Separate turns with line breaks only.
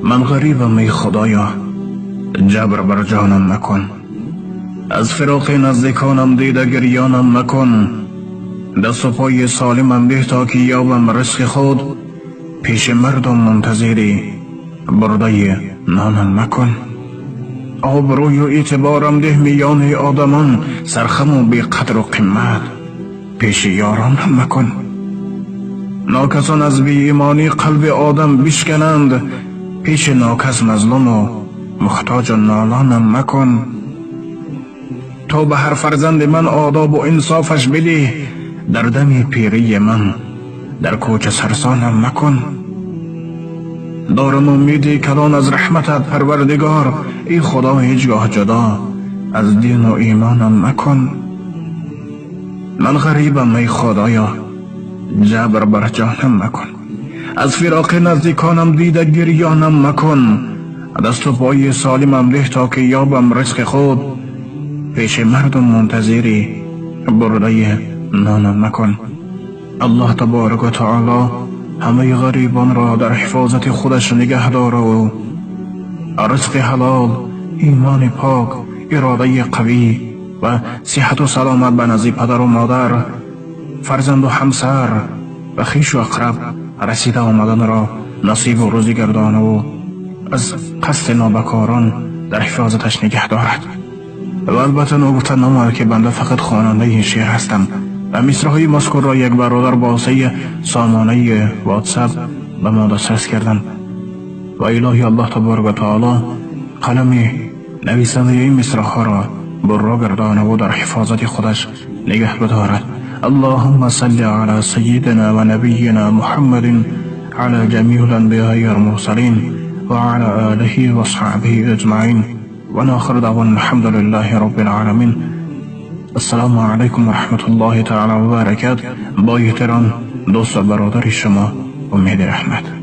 Ман ғарибам, эй Худоё, ҷабр бар ҷонам макун. Аз фироқи наздиконам дида гирёнам макун. Дасту пои солимам деҳ, то ки ёбам ризқи худ. Пеши мардум мунтазири бурдаи нонам макун. Обрӯю эътиборам деҳ миёни одамон, сархаму беқадру қимат пеши ёронам макун. Нокасон аз беимонӣ қалби одам бишкананд, пеши нокас мазлуму муҳтоҷу нолонам макун. То ба ҳар фарзанди ман одобу инсофаш бидиҳ, дар дами пирии ман дар кӯча сарсонам макун. Дорам умеди калон аз раҳматат, Парвардигор, эй Худо, ҳеҷ гоҳ ҷудо аз дину имонам макун. Ман ғарибам, эй Худоё, ҷабр бар ҷонам макун. Аз фироқи наздиконам дида гирёнам макун. Дасту пои солимам деҳ, то ки ёбам ризқи худ. Пеши мардум мунтазири бурдаи нонам макун. Аллоҳ табораку ва таоло ҳамаи ғарибонро дар ҳифозати худаш нигаҳ дораву ризқи ҳалол, имони пок, иродаи қавӣ ва сиҳату саломат ба назди падару модар, фарзанду ҳамсар ва хишу ақраб расида омаданро насибу рӯзӣ гардонаву аз қасди нобакорон дар ҳифозаташ нигаҳ дорад. Ва албатта, ногуфта намояд, ки банда фақат хонандаи ин шеър ҳастам ва мисраҳои мазкурро як бародар бо воситаи сомонаи Ватсап ба мо дастрас карданд. Ва илоҳи Аллоҳ таборак ва таоло қалами нависандаи ин мисраҳоро бурро гардонаву дар ҳифозати худаш нигаҳ бидорад. اللهم صل على سيدنا ونبينا محمد، على جميع الأنبياء والمرسلين، وعلى آله وصحبه أجمعين. ونآخر دعوانا الحمد لله رب العالمين. السلام علیکم و رحمت الله تعالی و برکات. با احترام، دوست و برادر شما، امید رحمت.